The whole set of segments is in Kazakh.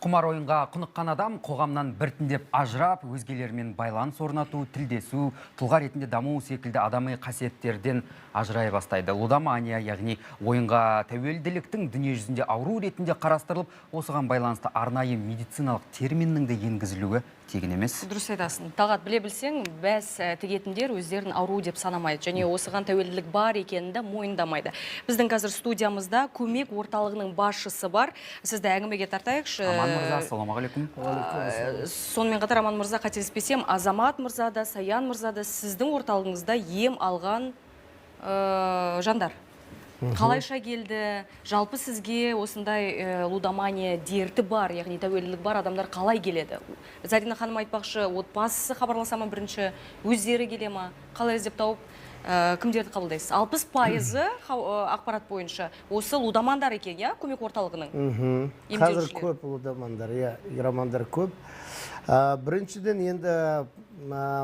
Құмар ойынға құныққан адам қоғамнан біртіндеп ажырап, өзгелермен байланыс орнату, тілдесу, тұлға ретінде даму секілді адами қасиеттерден ажырай бастайды. Лудомания, яғни ойынға тәуелділіктің дүниежүзінде ауру ретінде қарастырылып, осыған байланысты арнайы медициналық терминнің де енгізілуі тегін емес. Дұрыс айтасың. Талғат, біле білсең, бәс тігетіндер өздерін ауру деп санамайды және осыған тәуелділік бар екенін де мойындамайды. Біздің қазір студиямызда Көмек орталығының басшысы бар. Сізді әңгімеге тартайықшы. Аман мырза, ассалаумағалейкум. Сонымен қатар, Аман мырза, қателеспесем, Азамат мырза да, Саян мырза да сіздің орталығыңызда ем алған жандар. Қалайша келді? Жалпы сізге осындай лудомания дерті бар, яғни тәуелділік бар адамдар қалай келеді? Зарина ханым айтпақшы, отбасысы хабарласа ма бірінші, өздері келе ма? Қалай іздеп тауып, кімдерді қабылдайсыз? 60%-ы ақпарат бойынша осы лудомандар екен, иә, Көмек орталығының Қазір емделушілер. көп лудомандар, иә, игромандар көп. Біріншіден, енді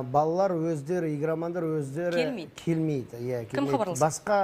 балалар өздері, игромандар өздері Келмейді. Келмейді, иә, Кім келмейді. хабарласады? Басқа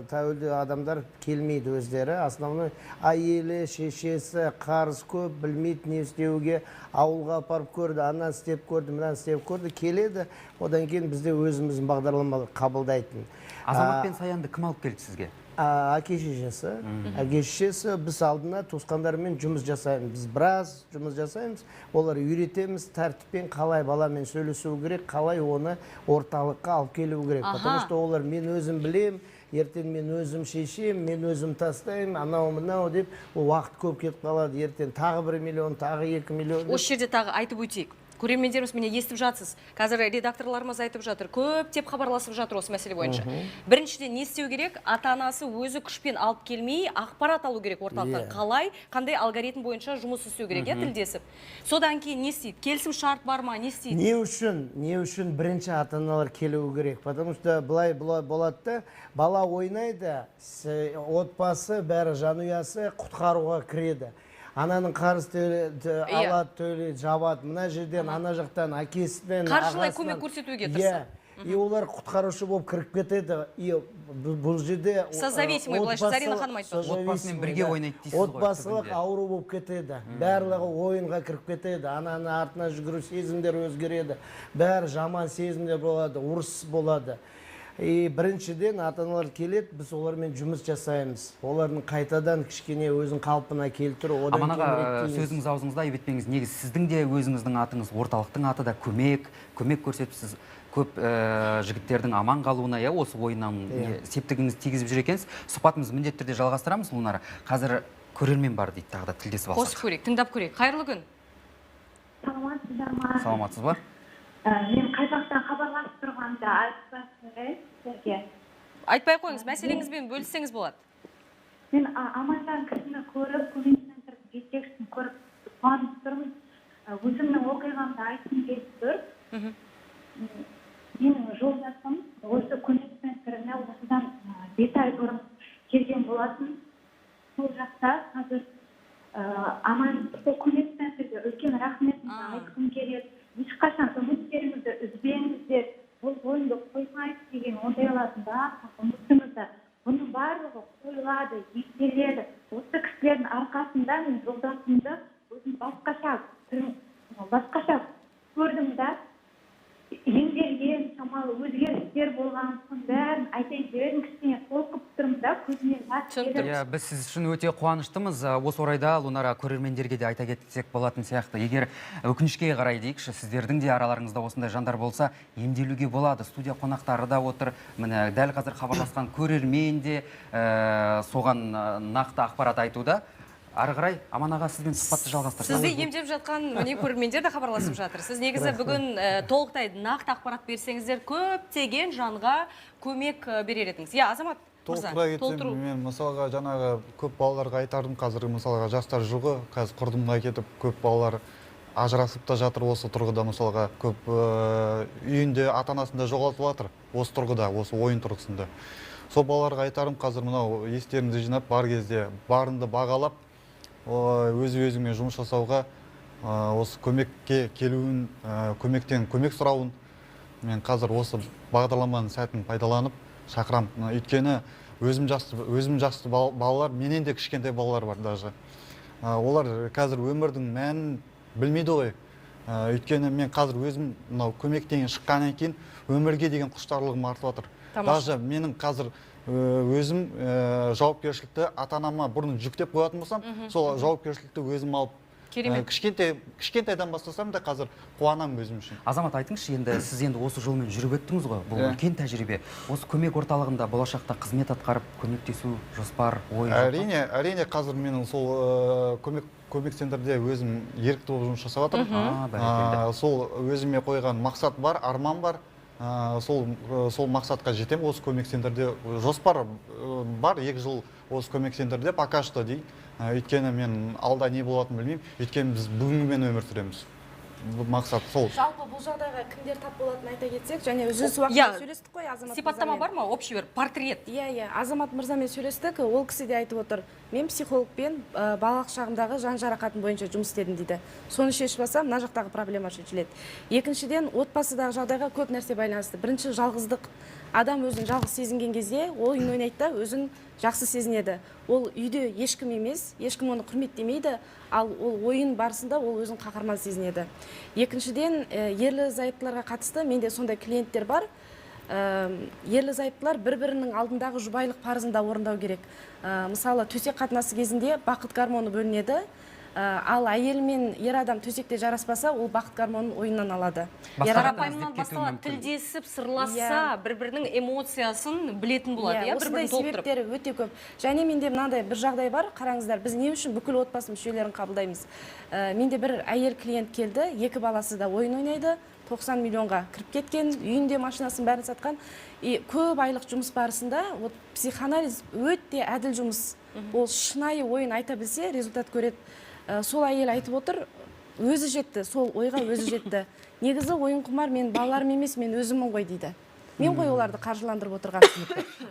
тәуелді адамдар келмейді өздері. Основной әйелі, шешесі, қарыз көп, білмейді не істеуге, ауылға апарып көрді, ананы істеп көрді, мынаны істеп көрді, келеді. Одан кейін бізде өзіміздің бағдарлама қабылдайтын. Азамат пен Саянды кім алып келді сізге? Әке шешесі. Әке шешесі. Біз алдына туысқандармен жұмыс жасаймыз, біз біраз жұмыс жасаймыз, олар үйретеміз тәртіппен, қалай баламен сөйлесу керек, қалай оны орталыққа алып келу керек, потому что олар «мен өзім білем, ертең мен өзім шешем, мен өзім тастаймын», анау мынау деп, ол уақыт көп кетіп қалады, ертең тағы 1 миллион, тағы 2 миллион деп. Осы жерде тағы айтып өтейік. Көрермендеріміз, міне, естіп жатсыз. Қазір редакторларымыз айтып жатыр, көптеп хабарласып жатыр осы мәселе бойынша. Біріншіден, не істеу керек? Ата анасы өзі күшпен алып келмей, ақпарат алу керек орталықтан. Қалай, қандай алгоритм бойынша жұмыс істеу керек, иә, тілдесіп. Содан кейін не істейді? Келісім шарт бар ма, не істейді? Не үшін бірінші ата аналар келуі керек? Потому что былай былай болады да, бала ойнайды, отбасы бәрі, жанұясы құтқаруға кіреді, ананың қарыз алады, төлейді, жабады мына жерден, ана жақтан, әкесінен, Қаржылай ағасынан. көмек көрсетуге Иә. тырысады. И олар құтқарушы болып кіріп кетеді, и бұл жерде Созависимый, былайша, Зарина ханым айтты. Отбасымен бірге да. ойнайды дейсіз ғой, Отбасылық түбінде. ауру болып кетеді, барлығы ойынға кіріп кетеді, ананың артына жүгіру, сезімдер өзгереді, бәрі жаман сезімдер болады, ұрыс болады. И біріншіден ата аналар келеді, біз олармен жұмыс жасаймыз, олардың қайтадан кішкене өзін қалпына келтіру, одан Аман кейін аға, реттейміз. сөзіңіз аузыңызда, айып етпеңіз. Негізі сіздің де өзіңіздің атыңыз, орталықтың аты да Көмек. Көмек көрсетіп, сіз көп жігіттердің аман қалуына, иә, осы ойыннан септігіңізді тигізіп жүр екенсіз. Сұхбатымызды міндетті түрде жалғастырамыз, Лунара. Қазір көрермен бар дейді, тағы да тілдесіп алсақ. Қосып көрейік, тыңдап көрейік. Қайырлы күн. Саламатсыздар ма? Саламатсыз ба? Мен қай жақтан хабарласып тұрғанымды айтпай қояйын сіздерге. Айтпай ақ қойыңыз, мәселеңізбен бөліссеңіз болады. Мен Аманжан кісіні көріп, Көмек центрдің жетекшісін көріп қуанып тұрмын. Өзімнің оқиғамды айтқым келіп тұр. Менің жолдасым осы Көмек центріне осыдан 5 ай бұрын келген болатын. Сол жақта қазір Аман, сол Көмек центрге үлкен рахметімді айтқым келеді. Ешқашан үміттеріңізді үзбеңіздер, бұл ойынды қоймайды деген ондайлардың барлығын ұмытыңыздар, бұның барлығы қойылады, емделеді. Осы кісілердің арқасында мен жолдасымды өзім басқаша түрін, басқаша көрдім да, емделген, шамалы өзгерістер болған, соның бәрін айтайын деп едім. Кішкене толқып тұрмын да, көзімнен жас Түсінікті. келіп. Иә, біз сіз үшін өте қуаныштымыз. Осы орайда, Лунара, көрермендерге де айта кетсек болатын сияқты. Егер өкінішке қарай дейікші, сіздердің де араларыңызда осындай жандар болса, емделуге болады. Студия қонақтары да отыр. Міне, дәл қазір хабарласқан көрермен де соған нақты ақпарат айтуда. Ары қарай, Аман аға, сізбен сұхбатты жалғастырсақ. Сізді емдеп жатқан, міне, көрермендер де хабарласып жатыр. Сіз негізі бүгін толықтай нақты ақпарат берсеңіздер, көптеген жанға көмек берер едіңіз. Иә, Азамат мырза, Толықтыра кетсем, толтыру. мен мысалға жаңағы көп балаларға айтардым, қазіргі мысалға жастар жүр қазір құрдымға кетіп, көп балалар ажырасып та жатыр осы тұрғыда, мысалға көп үйінде ата анасын да жоғалтып жатыр осы тұрғыда, осы ойын тұрғысында. Сол балаларға айтарым, қазір мынау естеріңді жинап, бар кезде барынды бағалап, өз өзіңмен жұмыс жасауға, осы Көмекке келуін, Көмектен көмек сұрауын мен қазір осы бағдарламаның сәтін пайдаланып шақырам. Өйткені өзім жасты балалар, менен де кішкентай балалар бар даже. Олар қазір өмірдің мәнін білмейді ғой. Өйткені мен қазір өзім мынау көмек деген шыққаннан кейін өмірге деген құштарлығым артып жатыр. Даже менің қазір өзім жауапкершілікті ата-анама бұрын жүктеп қоятын болсам, сол жауапкершілікті өзім алып, кішкентайдан бастасам да қазір қуанамын өзім үшін. Азамат, айтыңызшы, енді сіз енді осы жолмен жүріп өттіңіз ғой, бұл үлкен тәжірибе. Осы көмек орталығында болашақта қызмет атқарып, көмектесу жоспар, ой жоқ па? Әрине, әрине, қазір менің сол көмек центрде өзім ерікті болып жұмыс жасап жатырмын. Бәрекелді. Сол өзіме қойған мақсат бар, арман бар. Сол мақсатқа жетемін. Осы көмек центрде жоспар бар, 2 жыл осы көмек центрде пока что дейін. Өйткені мен алда не болатынын білмеймін. Өйткені біз бүгінгімен өмір сүреміз. Бұл мақсат сол. Жалпы бұл жағдайға кімдер тап болатынын айта кетсек, және үзіліс уақытында сөйлестік қой Азамат Сипаттама мырзамен. бар ма? Общий бір портрет. Иә, иә, Азамат мырзамен сөйлестік, ол кісі де айтып отыр. Мен психологпен балалық шағымдағы жан жарақатым бойынша жұмыс істедім дейді. Соны шешіп алсам, мына жақтағы проблема шешіледі. Екіншіден, отбасыдағы жағдайға көп нәрсе байланысты. Бірінші, жалғыздық. Адам өзін жалғыз сезінген кезде ойын ойнайды да, өзін жақсы сезінеді. Ол үйде ешкім емес, ешкім оны құрметтемейді, ал ол ойын барысында ол өзін қаһарман сезінеді. Екіншіден, ерлі зайыптыларға қатысты менде сондай клиенттер бар. Ерлі зайыптылар бір-бірінің алдындағы жұбайлық парызын да орындау керек. Мысалы, төсек қатынасы кезінде бақыт гормоны бөлінеді. Ал әйел мен ер адам төсекте жараспаса, ол бақыт гормонын ойыннан алады. Басқа Ер адам жақтан Қарапайымнан іздеп кетуі басталады, мүмкін. тілдесіп, сырласса, бір-бірінің эмоциясын білетін болады, иә, Осындай бір-бірін толықтырып. себептері өте көп. Және менде мынандай бір жағдай бар, қараңыздар, біз не үшін бүкіл отбасы мүшелерін қабылдаймыз? Менде бір әйел клиент келді, 2 баласы да ойын ойнайды, 90 миллионға кіріп кеткен, үйінде машинасын бәрін сатқан. И көп айлық жұмыс барысында, вот, психоанализ өте әділ жұмыс. Ол шынайы ойын айта білсе, результат көреді. Сол әйел айтып отыр, өзі жетті, сол ойға өзі жетті. Негізі ойын құмар мен балаларым емес, мен өзіммін ғой дейді. Мен ғой оларды қаржыландырып отырған.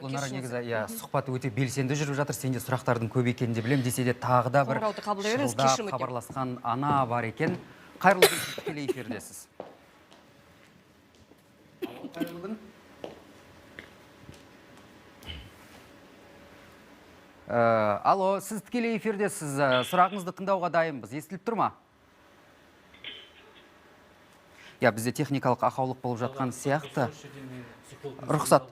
Лунара, негізі, иә, сұхбат өте белсенді жүріп жатыр. Сен де сұрақтардың көп екенін де білемін. Десе де тағы да бір Қоңырауды қабылдай беріңіз, шырылдап кешірім өтінемін. хабарласқан ана бар екен. Қайырлы күн, сіз тікелей эфирдесіз. Қайырлы күн. Алло, сіз тікелей эфирдесіз. Сұрағыңызды тыңдауға дайынбыз. Естіліп тұр ма? Я, бізде техникалық ақаулық болып жатқан сияқты. Рұқсат.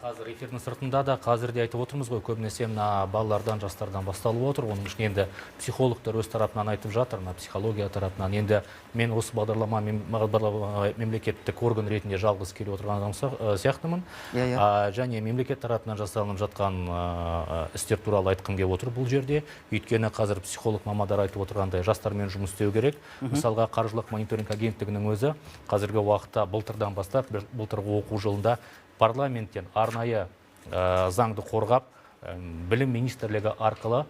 Қазір эфирдің сыртында да, қазір де айтып отырмыз ғой, көбінесе мына балалардан, жастардан басталып отыр. Оның үшін енді психологтар өз тарапынан айтып жатыр, мына психология тарапынан. Енді мен осы бағдарлама мемлекеттік орган ретінде жалғыз келіп отырған адам сияқтымын. Және мемлекет тарапынан жасалынып жатқан істер туралы айтқым келіп отыр бұл жерде. Өйткені қазір психолог мамандар айтып отырғандай, жастармен жұмыс істеу керек. Мысалға, қаржылық мониторинг агенттігінің өзі қазіргі уақытта былтырдан бастап, былтырғы оқу жылында парламенттен арнайы заңды қорғап, білім министрлігі арқылы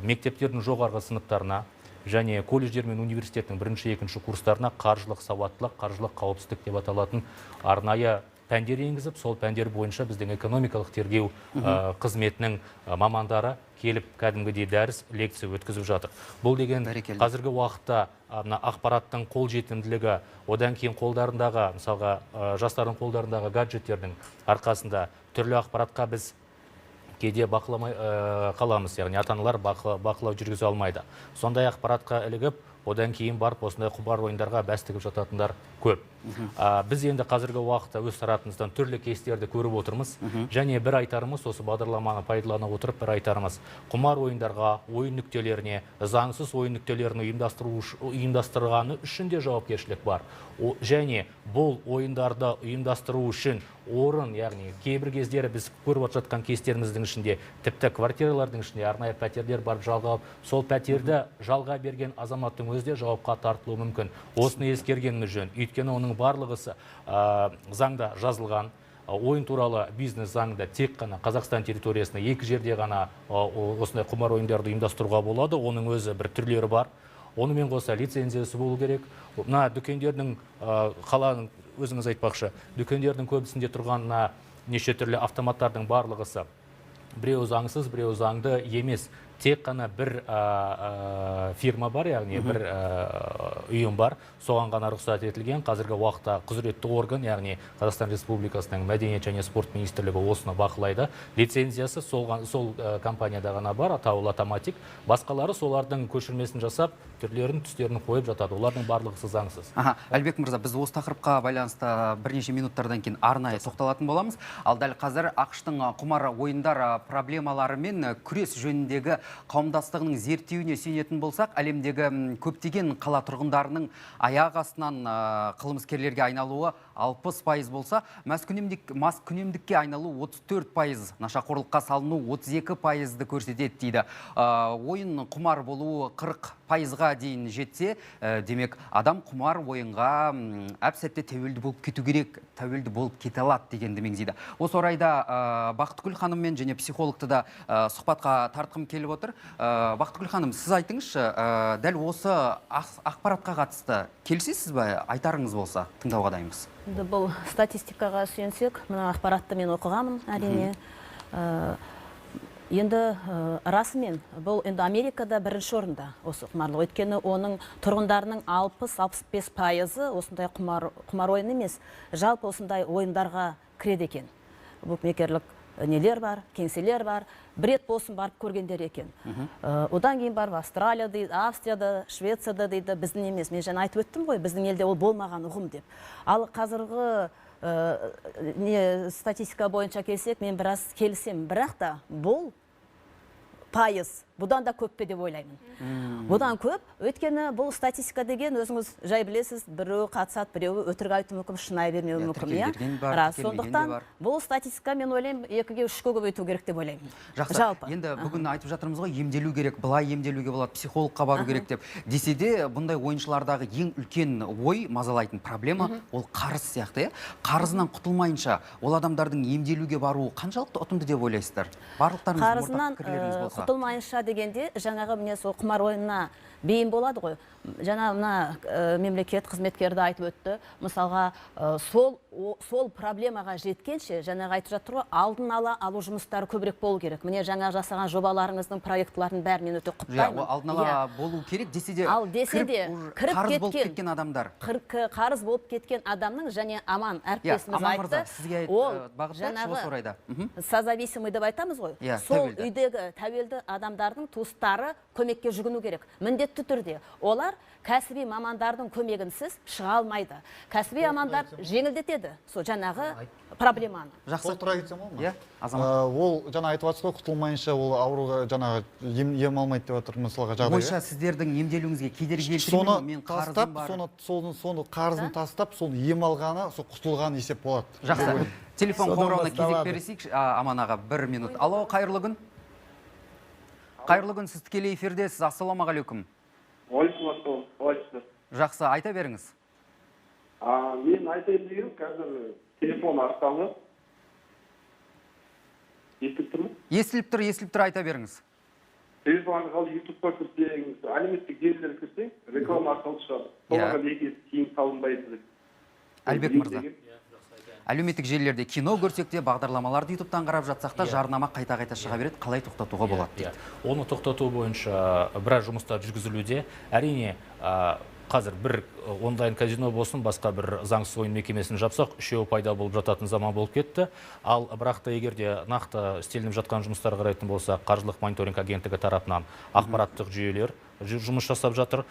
мектептердің жоғарғы сыныптарына және колледждер мен университеттің бірінші, екінші курстарына қаржылық сауаттылық, қаржылық қауіпсіздік деп аталатын арнайы пәндер енгізіп, сол пәндер бойынша біздің экономикалық тергеу қызметінің мамандары келіп кәдімгідей дәріс, лекция өткізіп жатыр. Бұл деген қазіргі уақытта мына ақпараттың қолжетімділігі, одан кейін қолдарындағы, мысалға, жастардың қолдарындағы гаджеттердің арқасында түрлі ақпаратқа біз кейде бақыламай қаламыз, яғни ата-аналар бақылау жүргізе алмайды. Сондай ақпаратқа ілігіп, одан кейін барып осындай құмар ойындарға бәс тігіп жататындар көп. Біз енді қазіргі уақытта өз тарапымыздан түрлі кейстерді көріп отырмыз. Және бір айтарымыз, осы бағдарламаны пайдалана отырып бір айтарымыз, құмар ойындарға, ойын нүктелеріне, заңсыз ойын нүктелерін ұйымдастырғаны үшін де жауапкершілік бар. Және бұл ойындарды ұйымдастыру үшін орын, яғни кейбір кездері біз көріп жатқан кейстеріміздің ішінде, тіпті квартиралардың ішінде арнайы пәтерлер барып жалға алып, сол пәтерді жалға берген азаматтың өзі де жауапқа тартылуы мүмкін. Осыны ескергеніміз жөн. Өйткені оның барлығысы заңда жазылған. Ойын туралы бизнес заңда тек қана Қазақстан территориясында екі жерде ғана осындай құмар ойындарды ұйымдастыруға болады. Оның өзі бір түрлері бар. Онымен қоса лицензиясы болу керек. Мына дүкендердің, қаланың, өзіңіз айтпақшы, дүкендердің көбісінде тұрған мына неше түрлі автоматтардың барлығысы біреуі заңсыз, біреуі заңды емес. Тек қана бір фирма бар, яғни бір ұйым бар, соған ғана рұқсат етілген. Қазіргі уақытта құзыретті орган, яғни Қазақстан Республикасының Мәдениет және спорт министрлігі осыны бақылайды. Лицензиясы сол компанияда ғана бар, атауы Лотоматик. Басқалары солардың көшірмесін жасап, түрлерін, түстерін қойып жатады. Олардың барлығы заңсыз. Аха, Әлібек мырза, біз осы тақырыпқа байланысты бірнеше минуттардан кейін арнайы тоқталатын боламыз. Ал дәл қазір АҚШ-тың құмар ойындар проблемаларымен күрес жөніндегі қауымдастығының зерттеуіне сүйенетін болсақ, әлемдегі көптеген қала тұрғындарының аяқ астынан қылмыскерлерге айналуы 60% болса, маскүнемдікке айналу 34%, нашақорлыққа салыну 32%-ды көрсетеді дейді. Ойын құмар болуы 40%-ға дейін жетсе, демек адам құмар ойынға әп-сәтте тәуелді болып кету керек, тәуелді болып кете алады дегенді меңзейді. Осы орайда Бақытгүл ханыммен және психологты да сұхбатқа тартқым келіп отыр. Бақытгүл ханым, сіз айтыңызшы, дәл осы ақпаратқа қатысты келісесіз бе? Айтарыңыз болса, тыңдауға дайынбыз. Енді бұл статистикаға сүйенсек, мына ақпаратты мен оқығанмын, әрине. Енді расымен бұл енді Америкада бірінші орында осы құмарлық. Өйткені оның тұрғындарының 60-65%-ы осындай құмар ойын емес, жалпы осындай ойындарға кіреді екен. Букмекерлік нелер бар, кеңселер бар, бір рет болсын барып көргендер екен. Одан кейін барып Австралия дейді, Австрияда, Швецияда дейді, біздің емес. Мен жаңа айтып өттім ғой, біздің елде ол болмаған ұғым деп. Ал қазіргі статистика бойынша келсек, мен біраз келісемін. Бірақ та бұл пайыз бұдан да көп пе деп ойлаймын. Бұдан көп, өйткені бұл статистика деген өзіңіз жай білесіз, біреуі қатысады, біреуі өтірік айтуы мүмкін, шынайы бермеуі мүмкін. Рас, сондықтан бұл статистика мен ойлаймын, 2-ге 3-ке көбейту керек деп ойлаймын. Жақсы. Енді бүгін айтып жатырмыз ғой, емделу керек, былай емделуге болады, психологқа бару керек деп. Десе де, бұндай ойыншылардағы ең үлкен ой, мазалайтын проблема ол қарыз сияқты. Қарызынан құтылмайынша ол адамдардың емделуге баруы қаншалықты ұтымды деп ойлайсыздар? Барлықтарыңыздың ортақ пікірлеріңіз болса. Құтылмайынша дегенде, жаңағы міне сол құмар ойынына бейім болады ғой. Жаңа мына мемлекет қызметкері де айтып өтті. Мысалға, сол проблемаға жеткенше, жаңағы айтып жатыр ғой, алдын ала алу жұмыстары көбірек болу керек. Міне жаңа жасаған жобаларыңыздың, проектілерінің бәрін мен өте құптаймын. Алдын ала болу керек десе де, кіріп қарыз болып кеткен адамдар. Қарыз болып кеткен адамның және Аман әріптесіміз айтты. Ол жаңағы созависимый деп айтамыз ғой. Сол үйдегі тәуелді адамдардың туыстары көмекке жүгіну керек. Міндетті түрде олар кәсіби мамандардың көмегінсіз шыға алмайды. Кәсіби мамандар жеңілдетеді сол жаңағы проблеманы. Жақсы. Толтыра кетсем ол ма? Ол жаңа айтып жатсыз ғой, құтылмайынша ол ауруға жаңағы ем алмайды деп жатыр, мысалға жағдай. Ойша сіздердің емделуіңізге кедергі келтірмей ме? Мен қарызым бар. Соны қарызын тастап, сол ем алғаны, сол құтылған есеп болады. Жақсы. Телефон қоңырауына кезек бересек, Аман аға, бір минут. Алло, қайырлы күн. Қайырлы күн, сіз тікелей эфирдесіз. Ассалаумағалейкум. Жақсы, айта беріңіз. Мен айтайын дегенім, қазір телефон арқылы естіліп тұр ма? Естіліп тұр, естіліп тұр, айта беріңіз. Телефон арқылы ютубқа кірсең, әлеуметтік желілерге кірсең, реклама арқылы шығады. Соларға неге тыйым салынбайды деп. Әлібек мырза, әлеуметтік желілерде кино көрсек те, бағдарламаларды ютубтан қарап жатсақ та, жарнама қайта-қайта шыға береді, қалай тоқтатуға болады дейді. Оны тоқтату бойынша біраз жұмыстар жүргізілуде. Әрине, қазір бір онлайн казино болсын, басқа бір заңсыз ойын мекемесін жапсақ, үшеуі пайда болып жататын заман болып кетті. Ал бірақ та егер де нақты істелініп жатқан жұмыстарға қарайтын болсақ, қаржылық мониторинг агенттігі тарапынан ақпараттық жүйелер жұмыс жасап жатыр.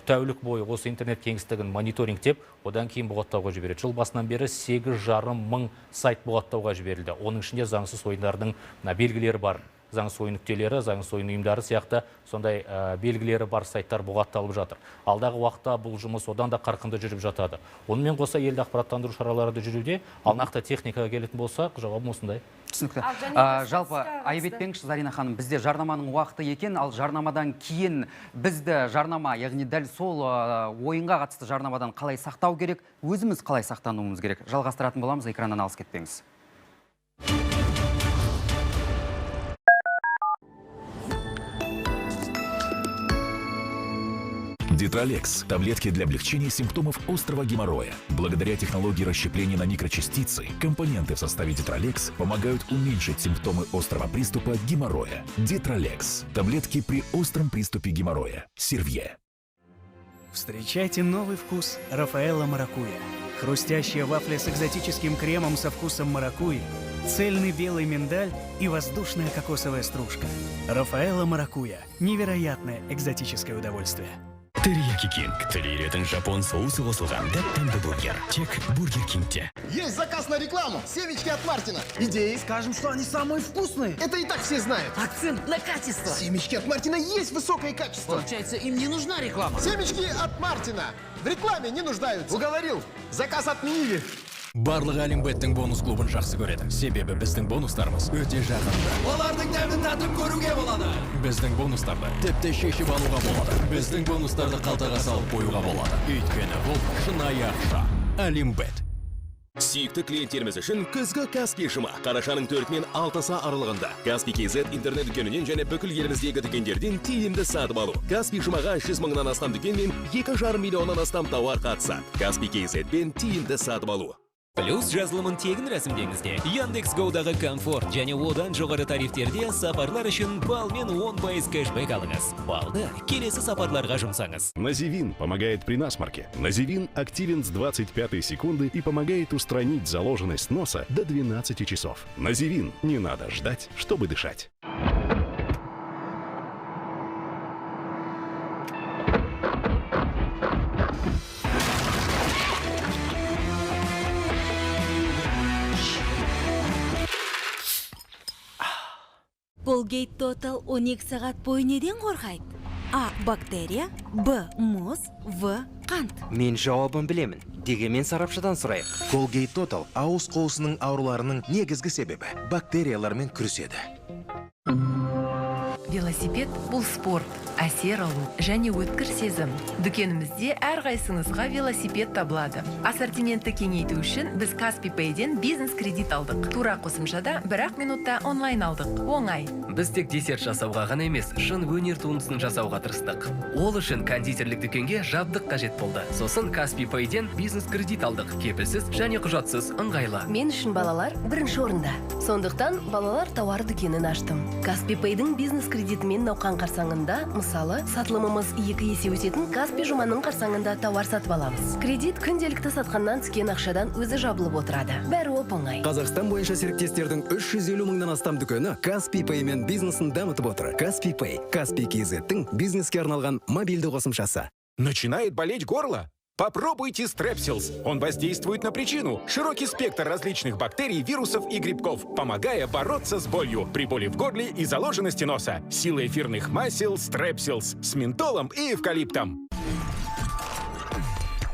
Тәулік бойы осы интернет кеңістігін мониторингтеп, одан кейін бұғаттауға жібереді. Жыл басынан бері 8,5 мың сайт бұғаттауға жіберілді. Оның ішінде заңсыз ойындардың белгілері бар. Заңсыз ойын нүктелері, заңсыз ойын ұйымдары сияқты сондай белгілері бар сайттар бұғатталып жатыр. Алдағы уақытта бұл жұмыс одан да қарқынды жүріп жатады. Онымен қоса елді ақпараттандыру шаралары да жүруде. Ал нақты техникаға келетін болсақ, жауабым осындай. Түсінікті. Жалпы айып етпеңізші, Зарина ханым, бізде жарнаманың уақыты екен, ал жарнамадан кейін бізді жарнама, яғни дәл сол ойынға қатысты жарнамадан қалай сақтау керек, өзіміз қалай сақтануымыз керек. Жалғастыратын боламыз, экраннан алыс кетпеңіз. Детралекс – таблетки для облегчения симптомов острого геморроя. Благодаря технологии расщепления на микрочастицы, компоненты в составе Детралекс помогают уменьшить симптомы острого приступа геморроя. Детралекс – таблетки при остром приступе геморроя. Сервье. Встречайте новый вкус Рафаэлло Маракуйя. Хрустящая вафля с экзотическим кремом со вкусом маракуйи, цельный белый миндаль и воздушная кокосовая стружка. Рафаэлло Маракуйя. Невероятное экзотическое удовольствие. Терияки Кинг. Тіл үйіретін жапон соусы қосылған дәп-дәмді бургер. Тек Бургер Кингте. Есть заказ на рекламу. Семечки от Мартина. Идеи? Скажем, что они самые вкусные. Это и так все знают. Акцент на качество. Семечки от Мартина есть высокое качество. Получается, им не нужна реклама. Семечки от Мартина. В рекламе не нуждаются. Уговорил. Заказ отменили. Барлығы Олимбеттің бонус клубын жақсы көреді. Себебі біздің бонустарымыз өте жағымды. Олардың дәмін татып көруге болады. Біздің бонустарды тіпті шешіп алуға болады. Біздің бонустарды қалтаға салып қоюға болады. Өйткені бұл шынайы ақша. Олимбет. Сүйікті клиенттеріміз үшін күзгі Каспи жұма. Қарашаның 4 мен 6 аралығында Каспи KZ интернет дүкенінен және бүкіл еліміздегі дүкендерден тиімді сатып алу. Каспи жұмаға 100 мыңнан астам дүкен мен 2,5 миллионнан астам тауар қатысады. Каспи KZ пен тиімді сатып алу. Плюс жазылымын тегін рәсімдеңіз де Яндекс Гоудағы комфорт және одан жоғары тарифтерде сапарлар үшін балмен 10% кэшбэк алыңыз. Балды келесі сапарларға жұмсаңыз. Називин помогает при насморке. Називин активен с 25 секунды и помогает устранить заложенность носа до 12 часов. Називин. Не надо ждать, чтобы дышать. Colgate Total 12 сағат бойы неден қорғайды? А. Бактерия, Б. Мұз, В. Қант. Мен жауабын білемін. Дегенмен сарапшыдан сұрайық. Colgate Total ауыз қуысының ауруларының негізгі себебі бактериялармен күреседі. Велосипед бұл спорт, әсер алу және өткір сезім. Дүкенімізде әрқайсыңызға велосипед табылады. Ассортиментті кеңейту үшін біз Каспи Пейден бизнес кредит алдық. Тура қосымшада бір-ақ минутта онлайн алдық. Оңай. Біз тек десерт жасауға ғана емес, шын өнер туындысын жасауға тырыстық. Ол үшін кондитерлік дүкенге жабдық қажет болды. Сосын Каспи Пейден бизнес кредит алдық. Кепілсіз және құжатсыз, ыңғайлы. Мен үшін балалар бірінші орында. Сондықтан балалар тауар дүкенін аштым. Каспи Пейдің бизнес кредитімен науқан қарсаңында, мысалы, сатылымымыз 2 есе өсетін Каспи жұманың қарсаңында тауар сатып аламыз. Кредит күнделікті сатқаннан түскен ақшадан өзі жабылып отырады. Бәрі оп-оңай. Қазақстан бойынша серіктестердің 350 мыңнан астам дүкені Каспи Пеймен бизнесін дамытып отыр. Каспи Пей, Каспи KZ-тің бизнеске арналған мобильді қосымшасы. Начинает болеть горло? Попробуйте Стрепсилс. Он воздействует на причину. Широкий спектр различных бактерий, вирусов и грибков, помогая бороться с болью при боли в горле и заложенности носа. Сила эфирных масел Стрепсилс с ментолом и эвкалиптом.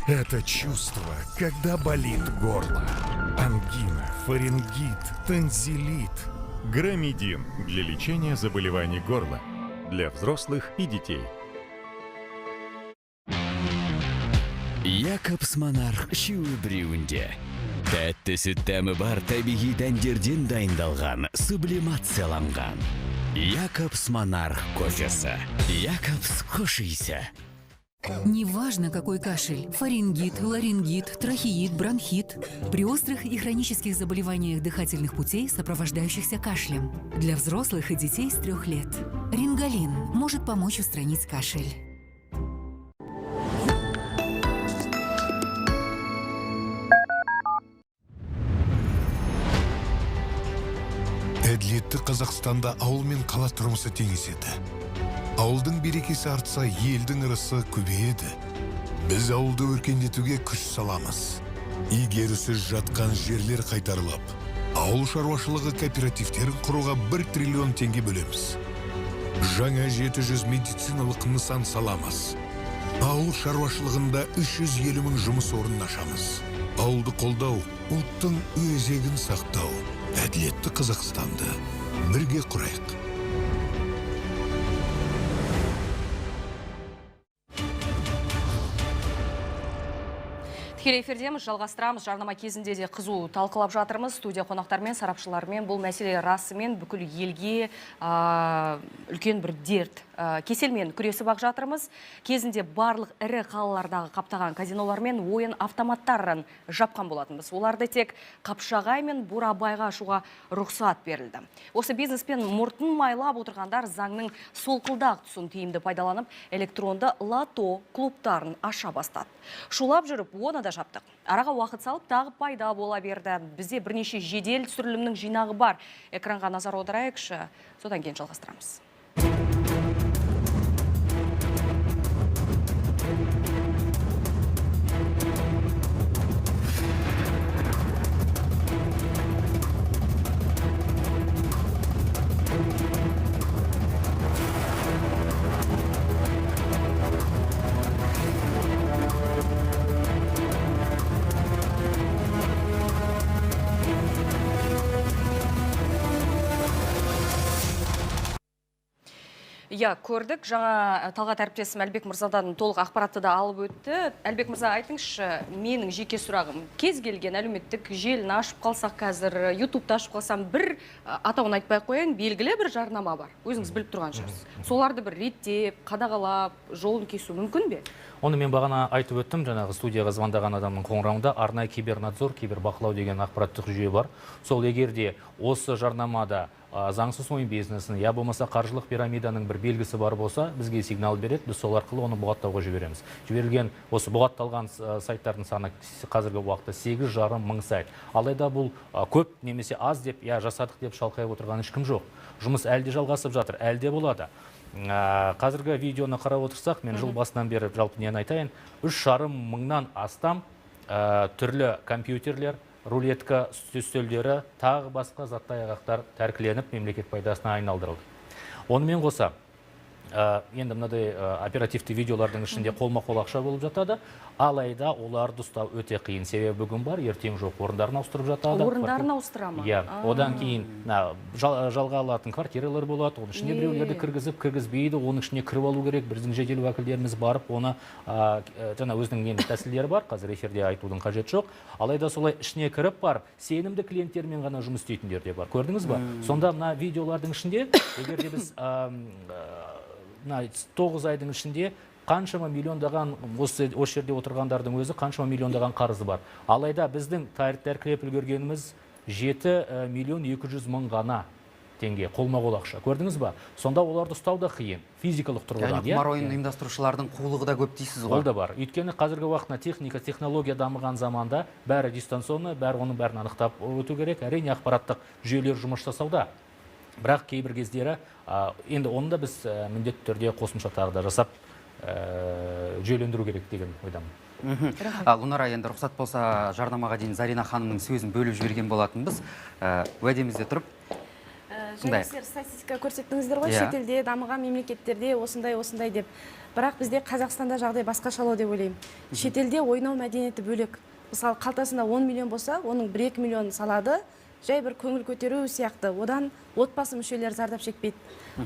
Это чувство, когда болит горло. Ангина, фарингит, тонзиллит. Грамидин для лечения заболеваний горла. Для взрослых и детей. Якобс Монарх үшеуі біреуінде. Тәтті сүт дәмі бар табиғи дәндерден дайындалған, сублимацияланған. Якобс Монарх кофесі. Якобс хош иісі. Неважно, какой кашель – фарингит, ларингит, трахеит, бронхит. При острых и хронических заболеваниях дыхательных путей, сопровождающихся кашлем. Для взрослых и детей с 3 лет. Рингалин может помочь устранить кашель. Әділетті Қазақстанда ауыл мен қала тұрмысы теңеседі. Ауылдың берекесі артса, елдің ырысы көбейеді. Біз ауылды өркендетуге күш саламыз. Игерусіз жатқан жерлер қайтарылып, ауыл шаруашылығы кооперативтерін құруға 1 триллион теңге бөлеміз. Жаңа 700 медициналық нысан саламыз. Ауыл шаруашылығында 350 мың жұмыс орнын ашамыз. Ауылды қолдау, ұлттың өзегін сақтау. Әділетті Қазақстанды бірге құрайық. Тікелей эфирдеміз, жалғастырамыз. Жарнама кезінде де қызу талқылап жатырмыз. Студия қонақтарымен, сарапшылармен бұл мәселе расымен бүкіл елге үлкен бір дерт. Кеселмен күресіп ақ жатырмыз. Кезінде барлық ірі қалалардағы қаптаған казинолар мен ойын автоматтарын жапқан болатынбыз. Оларды тек Қапшағай мен Бурабайға ашуға рұқсат берілді. Осы бизнеспен мұртын майлап отырғандар заңның солқылдақ тұсын тиімді пайдаланып, электронды лото клубтарын аша бастады. Шулап жүріп, оны да жаптық. Араға уақыт салып, тағы пайда бола берді. Бізде бірнеше жедел түсірілімнің жинағы бар. Экранға назар аударайықшы, содан кейін жалғастырамыз. Иә, көрдік. Жаңа Талғат әріптесім Әлбек мырзадан толық ақпаратты да алып өтті. Әлбек мырза, айтыңызшы, менің жеке сұрағым. Кез келген әлеуметтік желіні ашып қалсақ қазір, Ютубты ашып қалсам, бір атауын айтпай қояйын, белгілі бір жарнама бар. Өзіңіз біліп тұрған шығарсыз. Соларды бір реттеп, қадағалап, жолын кесу мүмкін бе? Оны мен бағана айтып өттім, жаңағы студияға звондаған адамның қоңырауында арнайы кибернадзор, кибербақылау деген ақпараттық жүйе бар. Сол егер де осы жарнамада заңсыз ойын бизнесін, я болмаса қаржылық пирамиданың бір белгісі бар болса, бізге сигнал береді, біз сол арқылы оны бұғаттауға жібереміз. Жіберілген осы бұғатталған сайттардың саны қазіргі уақытта 8,5 мың сайт. Алайда бұл көп немесе аз деп, я жасадық деп шалқайып отырған ешкім жоқ. Жұмыс әлі де жалғасып жатыр, әлі де болады. Қазіргі видеоны қарап отырсақ, мен жыл басынан бері жалпы нені айтайын, 3,5 мыңнан астам түрлі компьютерлер, рулетка үстелдері, тағы басқа заттай ағақтар тәркіленіп, мемлекет пайдасына айналдырылды. Онымен қоса, енді мынадай оперативті видеолардың ішінде қолма-қол ақша болып жатады, алайда оларды ұстау өте қиын. Себебі бүгін бар, ертең жоқ, орындарын ауыстырып жатады. Орындарын ауыстыра ма? Иә, одан кейін жалға алатын квартиралар болады, оның ішіне біреулерді кіргізіп, кіргізбейді, оның ішіне кіріп алу керек. Біздің жедел уәкілдеріміз барып, оны жаңа өзінің нені тәсілдері бар, қазір эфирде айтудың қажеті жоқ. Алайда солай ішіне кіріп барып, сенімді клиенттермен ғана жұмыс істейтіндер де бар. Көрдіңіз ба? Сонда мына видеолардың ішінде, егер де біз 9 айдың ішінде қаншама миллиондаған, осы жерде отырғандардың өзі қаншама миллиондаған қарызы бар. Алайда біздің тәркілеп үлгергеніміз 7 миллион 200 мың ғана теңге қолма-қол ақша. Көрдіңіз ба? Сонда оларды ұстау да қиын, физикалық тұрғыдан. Яғни құмар ойынын ұйымдастырушылардың қулығы да көп дейсіз ғой? Ол да бар. Өйткені қазіргі уақытта техника, технология дамыған заманда бәрі дистанционно, бәрі оның бәрін анықтап өту керек. Әрине ақпараттық жүйелер жұмыс жасауда. Бірақ кейбір кездері, енді оны да біз міндетті түрде қосымша тағы да жасап, жүйелендіру керек деген ойдамын. Лунара, енді рұқсат болса, жарнамаға дейін Зарина ханымның сөзін бөліп жіберген болатынбыз. Уәдемізде тұрып. Жаңа сіздер статистика көрсеттіңіздер ғой, шетелде дамыған мемлекеттерде осындай осындай деп. Бірақ бізде Қазақстанда жағдай басқашалау деп ойлаймын. Шетелде ойнау мәдениеті бөлек. Мысалы, қалтасында 10 миллион болса, оның 1-2 миллионын салады. Жай бір көңіл көтеру сияқты, одан отбасы мүшелері зардап шекпейді.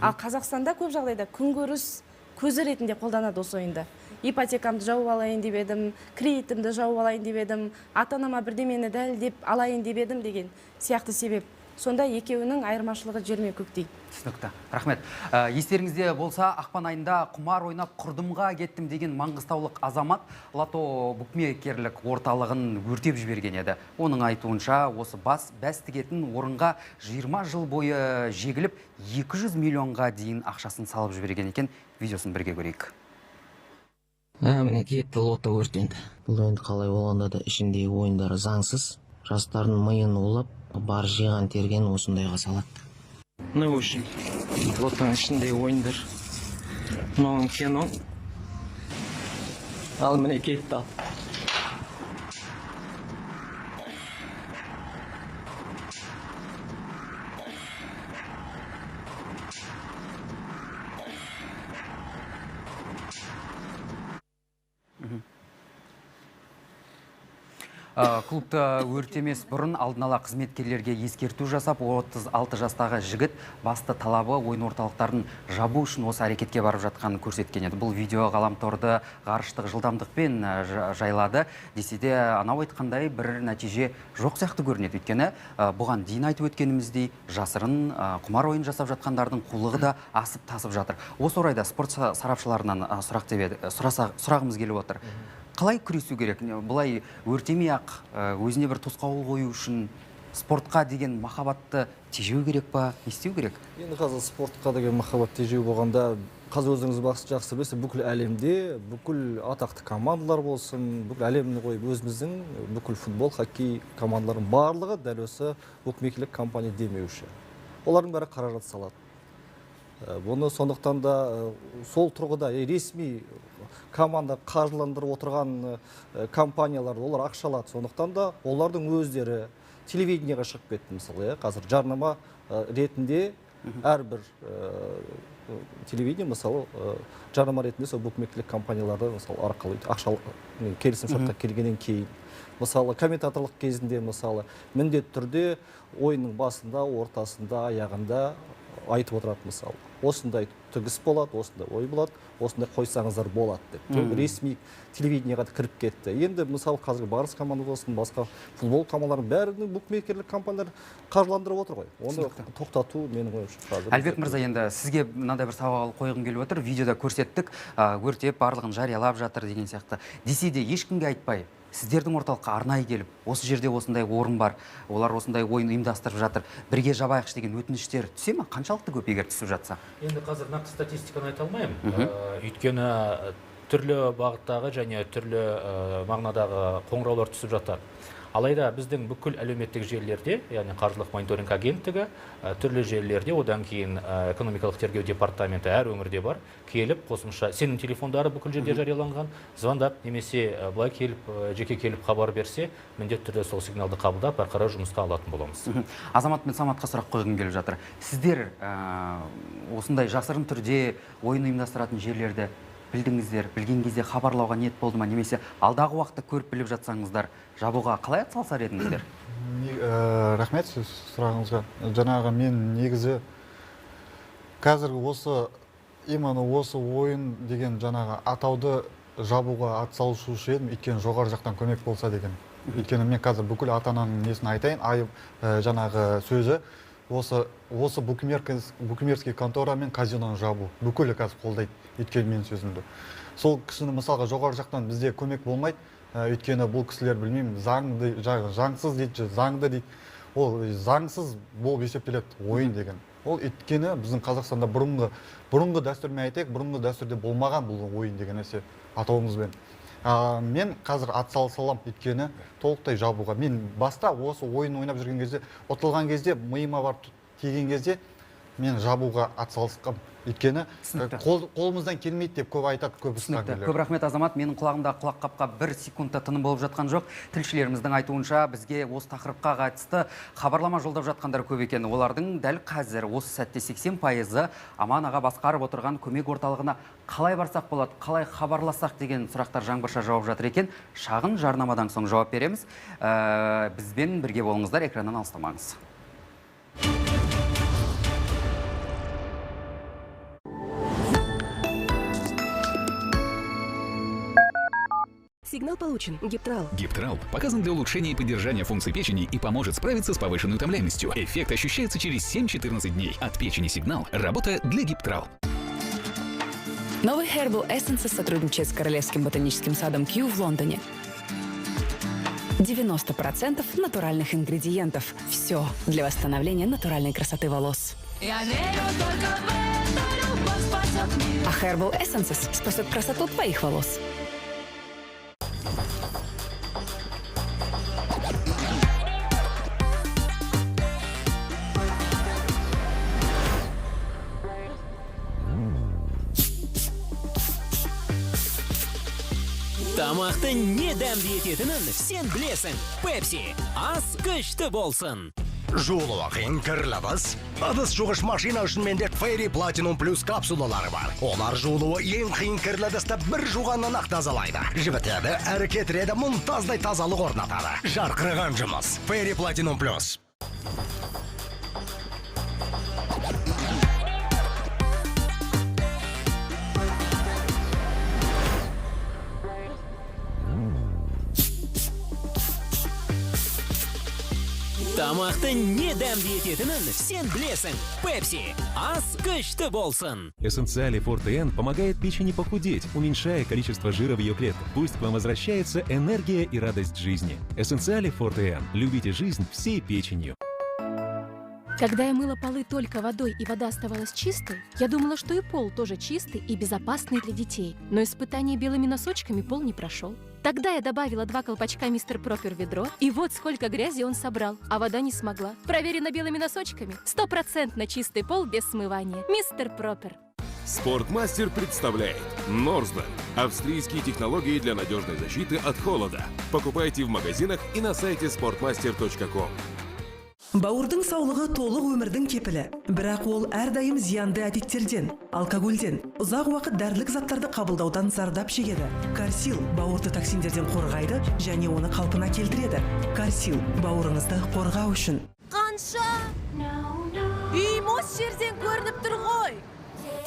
Ал Қазақстанда көп жағдайда күнкөріс көзі ретінде қолданады осы ойынды. Ипотекамды жауып алайын деп едім, кредитімді жауып алайын деп едім, ата-анама бірдемені дәлдеп алайын деп едім деген сияқты себеп. Сонда екеуінің айырмашылығы жер мен көктей. Түсінікті. Рахмет. Естеріңізде болса, ақпан айында құмар ойнап құрдымға кеттім деген маңғыстаулық азамат лото букмекерлік орталығын өртеп жіберген еді. Оның айтуынша, осы бас бәс тігетін орынға 20 жыл бойы жегіліп 200 миллионға дейін ақшасын салып жіберген екен. Видеосын бірге көрейік. Міне кетті, лото өртенді. Бұл енді қалай болғанда да ішіндегі ойындары заңсыз. Жастардың миын улап, бар жиған терген осындайға салады. Ну, в общем, лотоның ішіндегі ойындар. Мынауың кино. Ал міне кетті ал. Клубты өртемес бұрын алдын ала қызметкерлерге ескерту жасап, 36 жастағы жігіт басты талабы ойын орталықтарын жабу үшін осы әрекетке барып жатқанын көрсеткен еді. Бұл видео ғаламторды ғарыштық жылдамдықпен жайлады. Десе де, анау айтқандай бір нәтиже жоқ сияқты көрінеді. Өйткені бұған дейін айтып өткеніміздей, жасырын құмар ойын жасап жатқандардың қулығы да асып тасып жатыр. Осы орайда спорт сарапшыларынан сұрақ деп еді, сұрағымыз келіп отыр. Қалай күресу керек? Бұлай өртемей ақ өзіне бір тосқауыл қою үшін спортқа деген махаббатты тежеу керек па? Не істеу керек? Енді қазір спортқа деген махаббат тежеу болғанда, қазір өзіңіз жақсы білесіз, бүкіл әлемде, бүкіл атақты командалар болсын, бүкіл әлемді қойып өзіміздің бүкіл футбол, хоккей командаларының барлығы дәл осы букмекерлік компания демеуші. Олардың бәрі қаражат салады. Бұны сондықтан да сол тұрғыда ресми команда қаржыландырып отырған компаниялар, олар ақша алады. Сондықтан да олардың өздері телевидениеға шығып кетті, мысалы, қазір жарнама ретінде әрбір телевидение, мысалы, жарнама ретінде сол букмекерлік компанияларды, мысалы, арқылы ақша келісімшартқа келгеннен кейін, мысалы, комментаторлық кезінде, мысалы, міндетті түрде ойынның басында, ортасында, аяғында айтып отырады, мысалы, осындай тігіс болады, осындай ой болады, осындай қойсаңыздар болады деп. Ресми телевидениеға кіріп кетті. Енді, мысалы, қазіргі Барыс командасы болсын, басқа футбол командаларының бәрінің букмекерлік компаниялар қаржыландырып отыр ғой. Оны тоқтату менің ойымша қазір. Әлібек мырза, енді сізге мынандай бір сауал қойғым келіп отыр. Видеода көрсеттік, өртеп барлығын жариялап жатыр деген сияқты. Десе де ешкімге айтпай, сіздердің орталыққа арнайы келіп, осы жерде осындай орын бар, олар осындай ойын ұйымдастырып жатыр, бірге жабайықшы деген өтініштер түсе ме? Қаншалықты көп егер түсіп жатса? Енді қазір нақты статистиканы айта алмаймын. Өйткені түрлі бағыттағы және түрлі мағынадағы қоңыраулар түсіп жатады. Алайда біздің бүкіл әлеуметтік желілерде, яғни қаржылық мониторинг агенттігі, түрлі желілерде, одан кейін экономикалық тергеу департаменті әр өңірде бар, келіп қосымша сенім телефондары бүкіл жерде жарияланған, звондап немесе былай келіп, жеке келіп хабар берсе, міндетті түрде сол сигналды қабылдап, әрі қарай жұмысқа алатын боламыз. Азамат мен Саматқа сұрақ қойғым келіп жатыр. Сіздер осындай жасырын түрде ойын ұйымдастыратын жерлерді білдіңіздер, білген кезде хабарлауға ниет болды ма, немесе алдағы уақытта көріп біліп жатсаңыздар, жабуға қалай атсалысар едіңіздер? Рахмет сіз сұрағыңызға. Жаңағы мен негізі қазіргі осы именно осы ойын деген жаңағы атауды жабуға атсалысушы едім, өйткені жоғары жақтан көмек болса деген. Өйткені мен қазір бүкіл ата-ананың несін айтайын, айып жаңағы сөзі осы букмекерский контора мен казиноны жабу. Бүкілі қазір қолдайды, өйткені менің сөзімді. Сол кісіні мысалға жоғары жақтан бізде көмек болмайды, өйткені бұл кісілер білмеймін, заңды, заңсыз дейді, заңды дейді. Ол заңсыз болып есептеледі ойын деген. Ол өйткені біздің Қазақстанда бұрынғы дәстүрмен айтайық, бұрынғы дәстүрде болмаған бұл ойын деген нәрсе атауымызбен. Мен қазір атсалыса аламын, өйткені толықтай жабуға. Мен баста осы ойын ойнап жүрген кезде, ұтылған кезде, миыма барып тиген кезде мен жабуға атсалысқам. Өйткені қолымыздан келмейді деп көп айтады, көп Түсінікті. Көп рахмет, Азамат. Менің құлағымда құлақ қапқа бір секундта тыным болып жатқан жоқ. Тілшілеріміздің айтуынша бізге осы тақырыпқа қатысты хабарлама жолдап жатқандар көп екен. Олардың дәл қазір осы сәтте 80%-ы Аман аға басқарып отырған көмек орталығына қалай барсақ болады, қалай хабарлассақ деген сұрақтар жаңбырша жауып жатыр екен. Шағын жарнамадан соң жауап береміз. Бізбен бірге болыңыздар, экраннан алыстамаңыз. Сигнал получен. Гептрал. Гептрал показан для улучшения и поддержания функций печени и поможет справиться с повышенной утомляемостью. Эффект ощущается через 7-14 дней. От печени сигнал. Работа для Гептрал. Новый Herbal Essences сотрудничает с Королевским ботаническим садом Кью в Лондоне. 90% натуральных ингредиентов. Все для восстановления натуральной красоты волос. Я верю только в это, любовь спасет мир. А Herbal Essences спасет красоту твоих волос. Тамақты не дәмді ететінін сен білесің. Пепси, ас күшті болсын. Жуылуы қиын кірлі ыдыс. Ыдыс жуғыш машина үшін менде Fairy Platinum Plus капсулалары бар. Олар жуылуы ең қиын кірлі ыдысты бір жуғаннан ақ тазалайды. Жібітеді, әрі кетіреді, мұнтаздай тазалық орнатады. Жарқыраған жұмыс. Fairy Platinum Plus. Тамақты не дәмді ететінін сен білесің. Пепси. Ас күшті болсын. Эссенциале Форте Н помогает печени похудеть, уменьшая количество жира в ее клетках. Пусть к вам возвращается энергия и радость жизни. Эссенциале Форте Н. Любите жизнь всей печенью. Когда я мыла полы только водой и вода оставалась чистой, я думала, что и пол тоже чистый и безопасный для детей. Но испытание белыми носочками пол не прошел. Тогда я добавила 2 колпачка Мистер Пропер в ведро, и вот сколько грязи он собрал, а вода не смогла. Проверено белыми носочками. 100% чистый пол без смывания. Мистер Пропер. Спортмастер представляет Норсбен. Австрийские технологии для надежной защиты от холода. Покупайте в магазинах и на сайте sportmaster.com. Бауырдың саулығы толық өмірдің кепілі. Бірақ ол әрдайым зиянды әдеттерден, алкогольден, ұзақ уақыт дәрілік заттарды қабылдаудан зардап шегеді. Карсил бауырды токсиндерден қорғайды және оны қалпына келтіреді. Карсил бауырыңызды қорғау үшін. Қанша? Үйім осы жерден көрініп тұр ғой.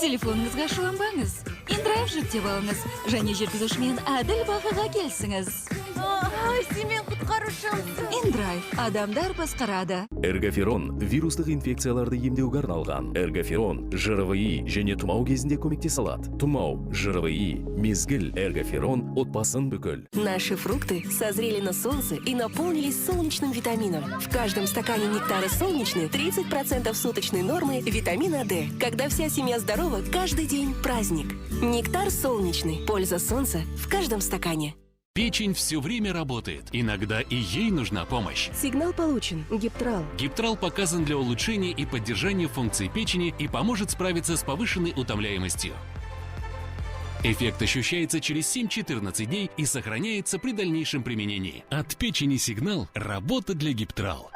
Телефоныңызға ашуланбаңыз. Индрайв жүктеп алыңыз және жүргізушімен әділ бағаға келісіңіз. Ай, сен мен құтқарушымсың. Индрайв адамдар басқарады. Эргоферон вирустық инфекцияларды емдеуге арналған. Эргоферон ЖРВИ және тұмау кезінде көмектесе алады. Тұмау, ЖРВИ, мезгіл, эргоферон отбасын бүкіл. Наши фрукты созрели на солнце и наполнились солнечным витамином. В каждом стакане нектара солнечный 30% суточной нормы витамина D. Когда вся семья здорова, каждый день праздник. Нектар солнечный. Польза солнца в каждом стакане. Печень все время работает. Иногда и ей нужна помощь. Сигнал получен. Гептрал. Гептрал показан для улучшения и поддержания функций печени и поможет справиться с повышенной утомляемостью. Эффект ощущается через 7-14 дней и сохраняется при дальнейшем применении. От печени сигнал – работа для Гептрал.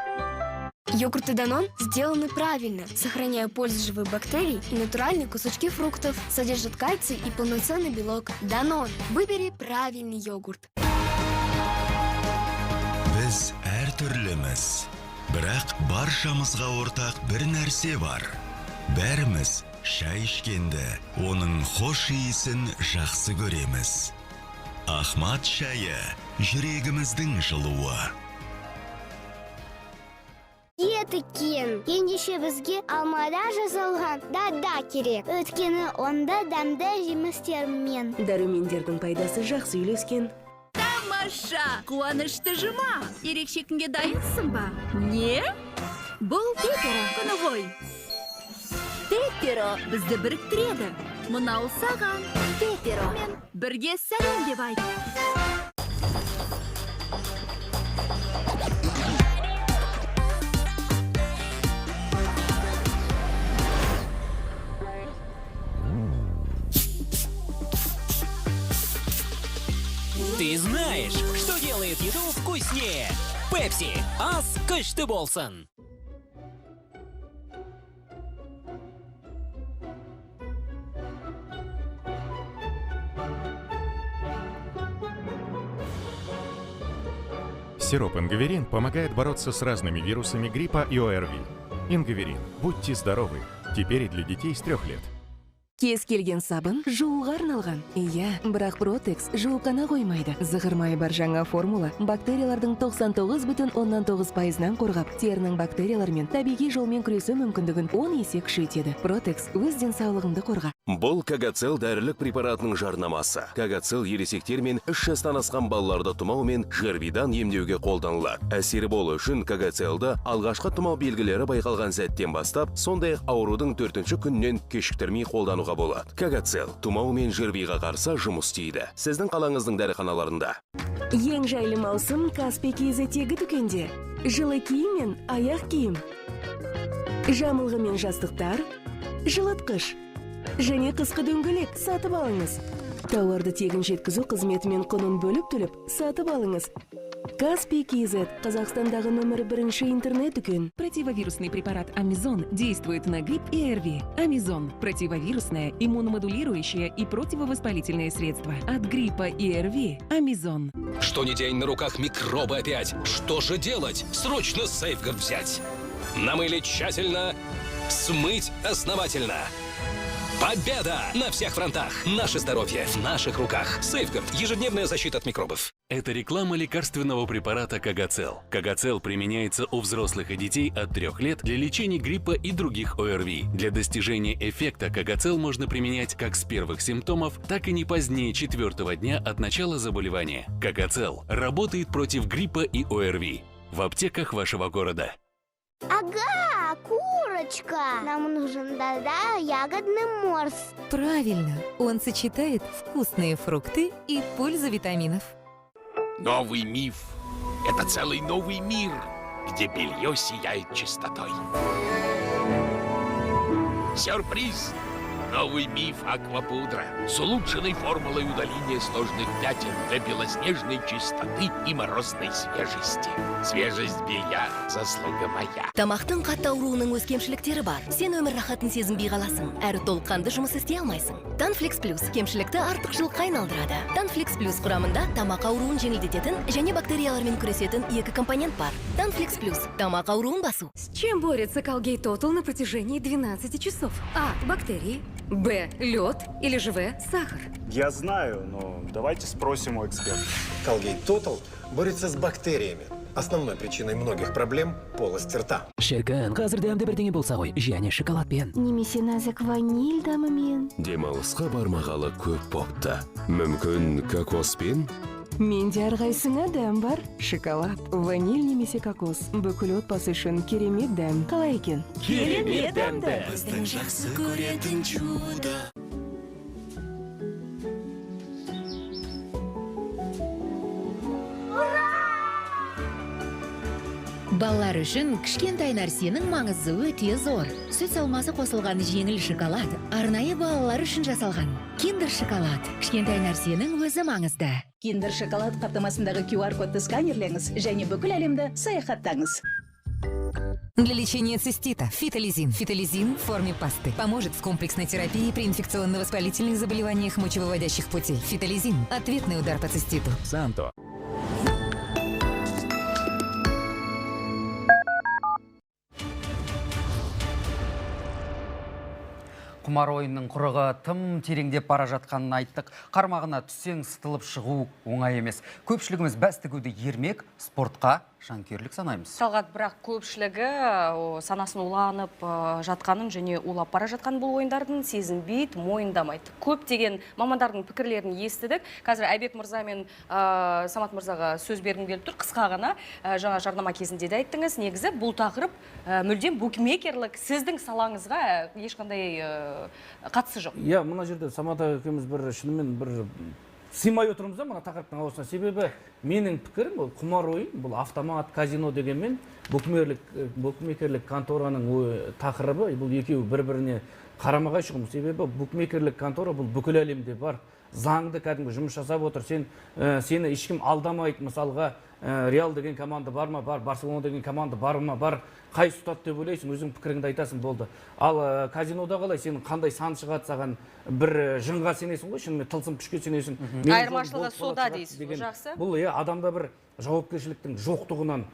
Йогурты Данон сделаны правильно, сохраняя пользу живых бактерий и натуральные кусочки фруктов. Содержат кальций и полноценный белок. Данон. Выбери правильный йогурт. Біз әртүрліміз, бірақ баршамызға ортақ бір нәрсе бар. Бәріміз шай ішкенді, оның хош иісін жақсы көреміз. Ахмат шайы жүрегіміздің жылуы. Екен. Ендеше бізге алмада жасалған дада керек. Өйткені онда дәмді жемістермен. Дәрумендердің пайдасы жақсы үйлескен. Тамаша! Қуанышты жұма! Ерекше күнге дайынсың ба? Не? Бұл Пеперо күні ғой. Пеперо бізді біріктіреді. Мынау саған. Пеперо. Мен бірге сәлем деп айт. Ты знаешь, что делает еду вкуснее? Пепси. Ас күшті болсын. Сироп Ингаверин помогает бороться с разными вирусами гриппа и ОРВИ. Ингаверин. Будьте здоровы. Теперь и для детей с 3 лет. Кез келген сабын жууға арналған. Иә, бірақ Протекс жуып қана қоймайды. Зығыр майы бар жаңа формула бактериялардың 99,9%-нан қорғап, терінің бактериялармен табиғи жолмен күресу мүмкіндігін 10 есе күшейтеді. Протекс өз денсаулығыңды қорға. Бұл Кагацел дәрілік препаратының жарнамасы. Кагацел ересектер мен 3 жастан асқан балаларды тұмау мен ЖРВИ-дан емдеуге қолданылады. Әсері болу үшін Кагацелді алғашқы тұмау белгілері байқалған сәттен бастап, сондай-ақ аурудың 4-ші күнінен кешіктірмей қолдануға болады. Кагацел тұмау мен ЖРВИ-ға қарсы жұмыс істейді. Сіздің қалаңыздың дәріханаларында. Ең жайлы маусым Каспий KZ-тегі дүкенде. Жылы киім мен аяқ киім, жамылғы мен жастықтар, жылытқыш және қысқы дөңгелек сатып алыңыз. Тауарды тегін жеткізу қызметімен құнын бөліп төлеп сатып алыңыз. Каспий KZ, Қазақстандағы нөмірі бірінші интернет-дүкен. Противовирусный препарат Амизон действует на грипп и ОРВИ. Амизон – противовирусное, иммуномодулирующее и противовоспалительное средство. От гриппа и ОРВИ Амизон. Что ни день на руках микробы опять. Что же делать? Срочно Сейфгард взять. Намылить тщательно, смыть основательно. Победа на всех фронтах! Наше здоровье в наших руках. Сейфгард – ежедневная защита от микробов. Это реклама лекарственного препарата Кагоцел. Кагоцел применяется у взрослых и детей от 3 лет для лечения гриппа и других ОРВИ. Для достижения эффекта Кагоцел можно применять как с первых симптомов, так и не позднее 4-го дня от начала заболевания. Кагоцел работает против гриппа и ОРВИ. В аптеках вашего города. Ага, курочка! Нам нужен, да-да, ягодный морс. Правильно, он сочетает вкусные фрукты и пользу витаминов. Новый миф – это целый новый мир, где белье сияет чистотой. Сюрприз! Новый миф Аквапудра с улучшенной формулой удаления сложных пятен для белоснежной чистоты и морозной свежести. Свежесть белья – заслуга моя. Тамақтың қатты ауруының өз кемшіліктері бар. Сен өмір рахатын сезінбей қаласың, әрі толыққанды жұмыс істей алмайсың. Танфлекс Плюс кемшілікті артықшылыққа айналдырады. Танфлекс Плюс құрамында тамақ ауруын жеңілдететін және бактериялармен күресетін екі компонент бар. Танфлекс Плюс тамақ ауруын басу. С чем борется Colgate Total на протяжении 12 часов? А. Бактерии. Б. Лед или же В. Сахар. Я знаю, но давайте спросим у эксперта. Colgate Total борется с бактериями. Основной причиной многих проблем – полость рта. Шіркін, қазір дәмді бірдеңе болса ғой, және шоколадпен. Немесе нәзік ваниль дәмімен. Демалысқа бармағалы көп бопты. Мүмкін, кокоспен? Менде әрқайсыңа дәм бар. Шоколад, ваниль немесе кокос. Бүкіл отбасы үшін керемет дәм. Қалай екен? Керемет дәмді! Біздің жақсы көретін чудо. Балалар үшін кішкентай нәрсенің маңызы өте зор. Сүт салмасы қосылған жеңіл шоколад арнайы балалар үшін жасалған. Киндер шоколад. Кішкентай нәрсенің өзі маңызды. Киндер шоколад қаптамасындағы QR-кодты сканерлеңіз және бүкіл әлемді саяхаттаңыз. Для лечения цистита фитолизин. Фитолизин в форме пасты. Поможет в комплексной терапии при инфекционно-воспалительных заболеваниях мочевыводящих путей. Фитолизин. Ответный удар по циститу. Санто. Құмар ойынның құрығы тым тереңдеп бара жатқанын айттық. Қармағына түссең сытылып шығу оңай емес. Көпшілігіміз бәс тігуді ермек, спортқа жанкүйерлік санаймыз. Талғат, бірақ көпшілігі санасын уланып жатқанын және улап бара жатқан бұл ойындардың сезінбейді, мойындамайды. Көптеген мамандардың пікірлерін естідік. Қазір Айбек мырза мен Самат мырзаға сөз бергім келіп тұр. Қысқа ғана жаңа жарнама кезінде де айттыңыз. Негізі бұл тақырып мүлдем букмекерлік сіздің салаңызға ешқандай қатысы жоқ. Иә, мына жерде Самат аға екеуміз бір шынымен бір сыймай отырмыз да мына тақырыптың аузына. Себебі менің пікірім ол құмар ойын, бұл автомат, казино дегенмен букмекерлік контораның тақырыбы, бұл екеуі бір-біріне қарама-қайшы ұғым. Себебі букмекерлік контора бұл бүкіл әлемде бар. Заңды кәдімгі жұмыс жасап отыр. Сені ешкім алдамайды. Мысалға, Реал деген команда бар ма? Бар. Барселона деген команда бар ма? Бар. Қай ұстады деп ойлайсың, өзің пікіріңді айтасың, болды. Ал казинода қалай, сенің қандай сан шығады саған, бір жынға сенесің ғой, шынымен тылсым күшке сенесің. Айырмашылығы сода дейсіз, жақсы. Бұл адамда бір жауапкершіліктің жоқтығынан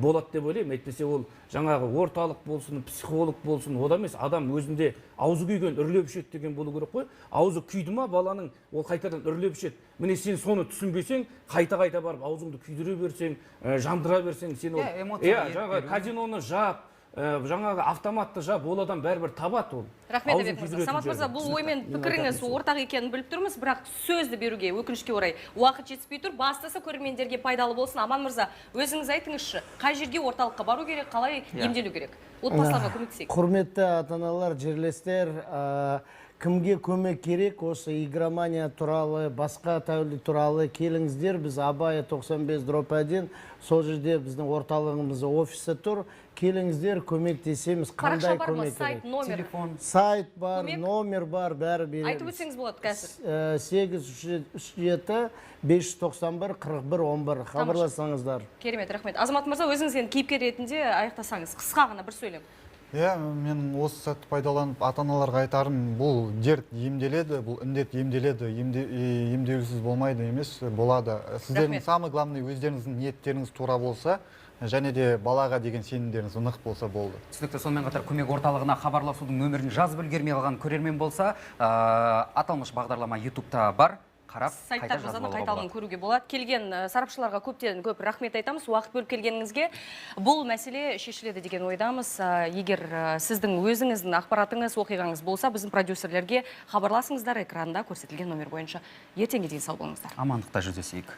болады деп ойлаймын. Әйтпесе ол жаңағы орталық болсын, психолог болсын, ода емес, адам өзінде аузы күйген үрлеп ішеді деген болу керек қой. Аузы күйді ма баланың, ол қайтадан үрлеп ішеді. Міне сен соны түсінбесең, қайта-қайта барып аузыңды күйдіре берсең, жандыра берсең, сен ол жаңағы казиноны жап, жаңағы автоматты жап, ол адам бәрібір табады ол. Рахмет, Айбек мырза. Самат мырза, бұл оймен пікіріңіз ортақ екенін біліп тұрмыз, бірақ сөзді беруге өкінішке орай уақыт жетіспей тұр. Бастысы көрермендерге пайдалы болсын. Аман мырза, өзіңіз айтыңызшы, қай жерге орталыққа бару керек, қалай емделу керек? Отбасыларға көмектесейік. Құрметті ата-аналар, жерлестер, Кімге көмек керек, осы игромания туралы, басқа тәуелділік туралы, келіңіздер, біз Абая 95/1, сол жерде біздің орталығымыз, офисі тұр. Келіңіздер, көмектесеміз. Қандай Парақша бар ма? көмек Сайт, керек? номер. Сайт бар, Көмек? номер бар, бәрі береміз. Айтып өтсеңіз болады қазір. 837 591 41 11, хабарласаңыздар. Керемет, рахмет. Азамат мырза, өзіңіз енді кейіпкер ретінде аяқтасаңыз, қысқа ғана бір сөйлем. Иә, мен осы сәтті пайдаланып, ата аналарға айтарым: бұл дерт емделеді, бұл індет емделеді, емделусіз болмайды емес, болады. Сіздердің Рахмет. самый главный өздеріңіздің ниеттеріңіз тура болса және де балаға деген сенімдеріңіз нық болса болды. Түсінікті. Сонымен қатар көмек орталығына хабарласудың нөмірін жазып үлгермей қалған көрермен болса, аталмыш бағдарлама Ютубта бар, қарап қайта жазып Сайттарымыздан алуға қайталым болады. көруге болады. Келген сарапшыларға көптен көп рахмет айтамыз уақыт бөліп келгеніңізге. Бұл мәселе шешіледі деген ойдамыз. Егер сіздің өзіңіздің ақпаратыңыз, оқиғаңыз болса, біздің продюсерлерге хабарласыңыздар экранда көрсетілген номер бойынша. Ертеңге дейін сау болыңыздар. Амандықта жүздесейік.